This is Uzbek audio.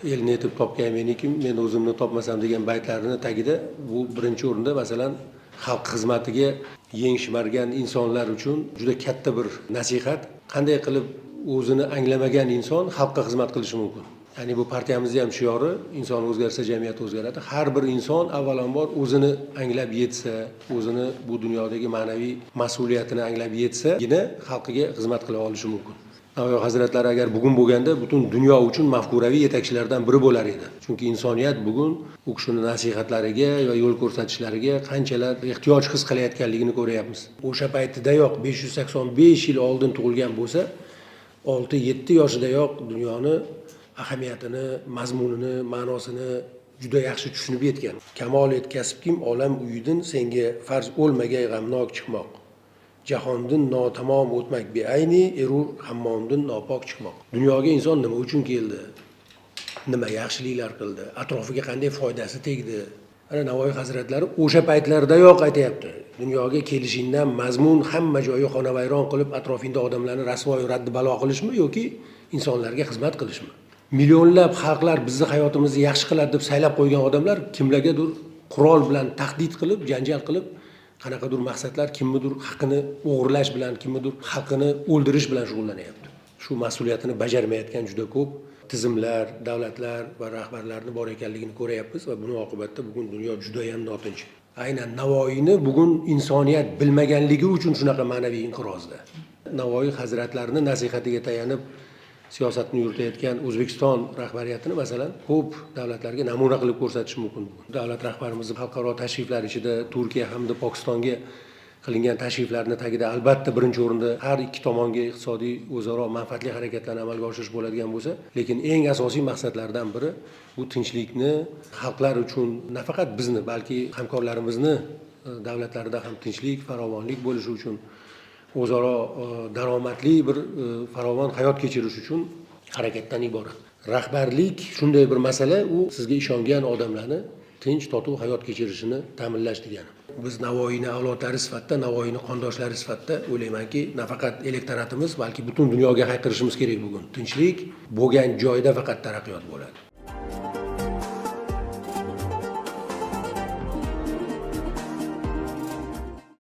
Elni etib topgan meniki, men o'zimni topmasam degan baytlarini tagida bu birinchi o'rinda, masalan, xalq xizmatiga yeng shimargan insonlar uchun juda katta bir nasihat. Qanday qilib o'zini anglamagan inson xalqqa xizmat qilishi mumkin? Ya'ni bu partiyamizni ham shiori: inson o'zgarsa, jamiyat o'zgaradi. Har bir inson avvalambor o'zini anglab yetsa, o'zini bu dunyodagi ma'naviy mas'uliyatini anglab yetsagina xalqiga xizmat qila olishi mumkin. Navoiy hazratlari agar bugun bo'lganda, butun dunyo uchun mafkuraviy yetakchilardan biri bo'lar edi, chunki insoniyat bugun u kishini nasihatlariga va yo'l ko'rsatishlariga qanchalar ehtiyoj his qilayotganligini ko'ryapmiz. O'sha paytidayoq, 585 yil oldin tug'ilgan bo'lsa, 6-7 yoshidayoq dunyoni ahamiyatini, mazmunini, ma'nosini juda yaxshi tushunib yetgan. Kamol et kasbkim olam uyidin senga farz o'lmagay g'amnok chiqmoq, jahondin notamom o'tmak beayni erur hammomdin nopok chiqmoq. Dunyoga inson nima uchun keldi, nima yaxshiliklar qildi, atrofiga qanday foydasi tegdi, ana Navoiy hazratlari o'sha paytlardayoq aytyapti: dunyoga kelishingdan mazmun hamma joyi xonavayron qilib, atrofingda odamlarni rasvoyu raddi balo qilishmi yoki insonlarga xizmat qilishmi? Millionlab xalqlar bizni hayotimizni yaxshi qiladi deb saylab qo'ygan odamlar kimlargadir qurol bilan tahdid qilib, janjal qilib, qanaqadir maqsadlar, kimnidir haqini o'g'irlash bilan, kimnidir xalqini o'ldirish bilan shug'ullanyapti. Shu mas'uliyatini bajarmayotgan juda ko'p tizimlar, davlatlar va rahbarlarni bor ekanligini ko'ryapmiz va buni oqibatida bugun dunyo judayam notinch. Aynan Navoiyni bugun insoniyat bilmaganligi uchun shunaqa ma'naviy inqirozda. Navoiy hazratlarini nasihatiga tayanib siyosatni yuritayotgan O'zbekiston rahbariyatini, masalan, ko'p davlatlarga namuna qilib ko'rsatish mumkin bugun. Davlat rahbarimizni xalqaro tashriflari ichida Turkiya hamda Pokistonga qilingan tashriflarni tagida, albatta, birinchi o'rinda har ikki tomonga iqtisodiy o'zaro manfaatli harakatlarni amalga oshirish bo'ladigan bo'lsa, lekin eng asosiy maqsadlardan biri bu tinchlikni, xalqlar uchun, nafaqat bizni, balki hamkorlarimizni davlatlarida ham tinchlik, farovonlik bo'lishi uchun, o'zaro daromadli bir farovon hayot kechirish uchun harakatdan iborat. Rahbarlik shunday bir masala, u sizga ishongan odamlarni tinch totuv hayot kechirishini ta'minlash degani. Biz Navoiyni avlodlari sifatida, Navoiyni qondoshlari sifatida o'ylaymanki, nafaqat elektoratimiz, balki butun dunyoga hayqirishimiz kerak: bugun tinchlik bo'lgan joyda faqat taraqqiyot bo'ladi.